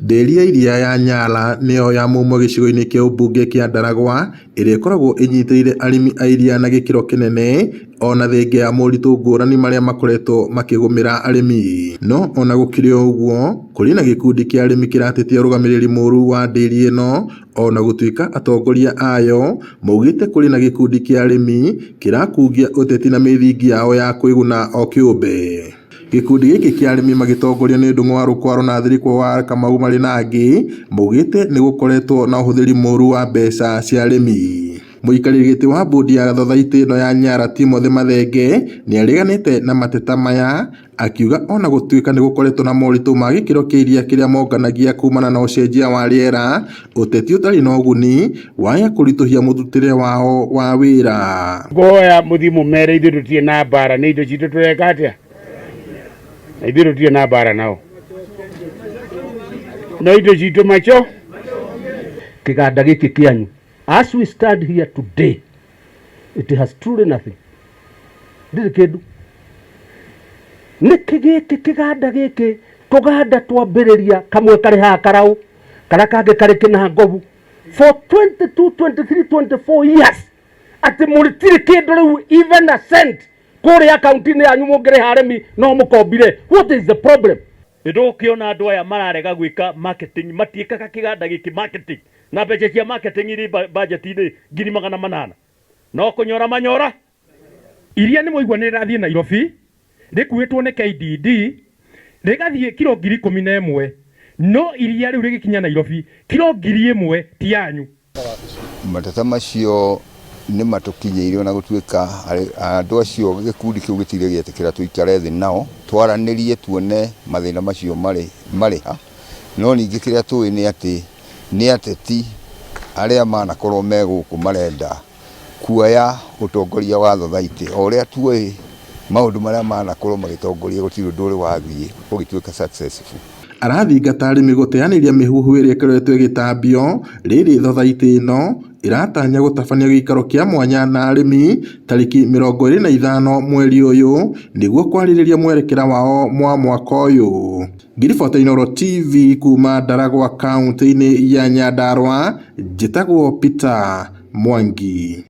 Ndĩri ya iria ya Nyala nĩyo ya mũmwe gĩcigo-inĩ kĩa ũmbunge kĩa Ndaragwa ĩrĩa ĩkoragwo ĩnyitĩrĩire arĩmi a iria na gĩkĩro kĩnene ona thengia ya moritũ ngũrani marĩa makoretwo makĩgũmĩra arĩmi. No ona gũkĩrĩ o ũguo, kũrĩ na gĩkundi kĩa arĩmi kĩratetia ũrũgamĩrĩri mũru wa ndĩri ĩno ona gũtuĩka atongoria ayo maugĩte kũrĩ na gĩkundi kĩa arĩmi kĩrakungia ũteti na mĩthingi yao ya kwĩguna o kĩũmbe. Gĩkundi gĩkĩ kĩa arĩmi magĩtongorio nĩ Ndung'u wa Rũkwaro na Thirikwa wa Kamau marĩ na angĩ maugĩte nĩ gũkoretwo na ũhũthĩri mũru wa mbeca cia arĩmi. Mũikarĩri gĩtĩ wa mbũndi ya thothaitĩ ĩno ya Nyara Timothy Mathenge nĩ areganĩte na mateta maya akiuga ona gũtuĩka nĩ gũkoretwo na moritũ ma gĩkĩro kĩa iria kĩrĩa monganagia kumana na ũcenjia wa rĩera, ũteti ũtarĩ na ũguni waya kũritũhia mũrutĩre wao wa wĩra. Ngũhoya mũthiĩ mũmere ithuĩ tũtirĩ na mbara nĩ indo citũ tũreka atĩa na ithuĩ tũtirĩ na mbara nao no indo citũ macho. Kĩganda gĩkĩ kĩanyu, as we stand here today, it has truly nothing, ndirĩ kĩndũ. Nĩkĩ gĩkĩ kĩganda gĩkĩ tũganda twambĩrĩria kamwe karĩ haha karaũ karĩa kangĩ karĩ kĩnangobu for 22, 23, 24 years atĩ mũtirĩ kĩndũ rĩu, even a cent kũrĩa akaunti-inĩ yanyu mũngĩrĩha arĩmi no mũkombire. What is the problem? Nĩ ndũkĩona andũ aya mararega gwĩka marketing, matiĩkaga kĩganda gĩkĩ marketing na mbeca cia marketing irĩ budget-inĩ 800,000 no kũnyora manyora. Iria nĩ mwaigua nĩ rĩrathiĩ Nairobi rĩkuĩtwo nĩ KDD rĩgathiĩ kiro 11,000, no iria rĩu rĩgĩkinya Nairobi kiro 1,000 ti yanyu. Mateta macio nĩ matũkinyĩire ona gũtuĩka andũ acio gĩkundi kĩu gĩtirĩ gĩetĩkĩra tũikare thĩ nao twaranĩrie tuone mathĩna macio marĩ marĩ ha. No ningĩ kĩrĩa tũĩ nĩ atĩ nĩ ateti arĩa manakorwo me gũkũ marenda kuoya ũtongoria wa thothaitĩ. O ũrĩa tuoĩ maũndũ marĩa manakorwo magĩtongoria gũtirĩ ũndũ ũrĩ wathiĩ ũgĩtuĩka successful. Arathingata arĩmi gũteanĩria mĩhuhu ĩrĩa ĩkoretwo ĩgĩtambio rĩrĩ thothaitĩ ĩno ĩratanya gũtabania gĩikaro kĩa mwanya na arĩmi tarĩki 25 mweri ũyũ nĩguo kwarĩrĩria mwerekera wao mwa mwaka ũyũ. Ngiribota Inooro TV kuma Ndaragwa kaunti-inĩ ya Nyandarua, njĩtagwo Peter Mwangi.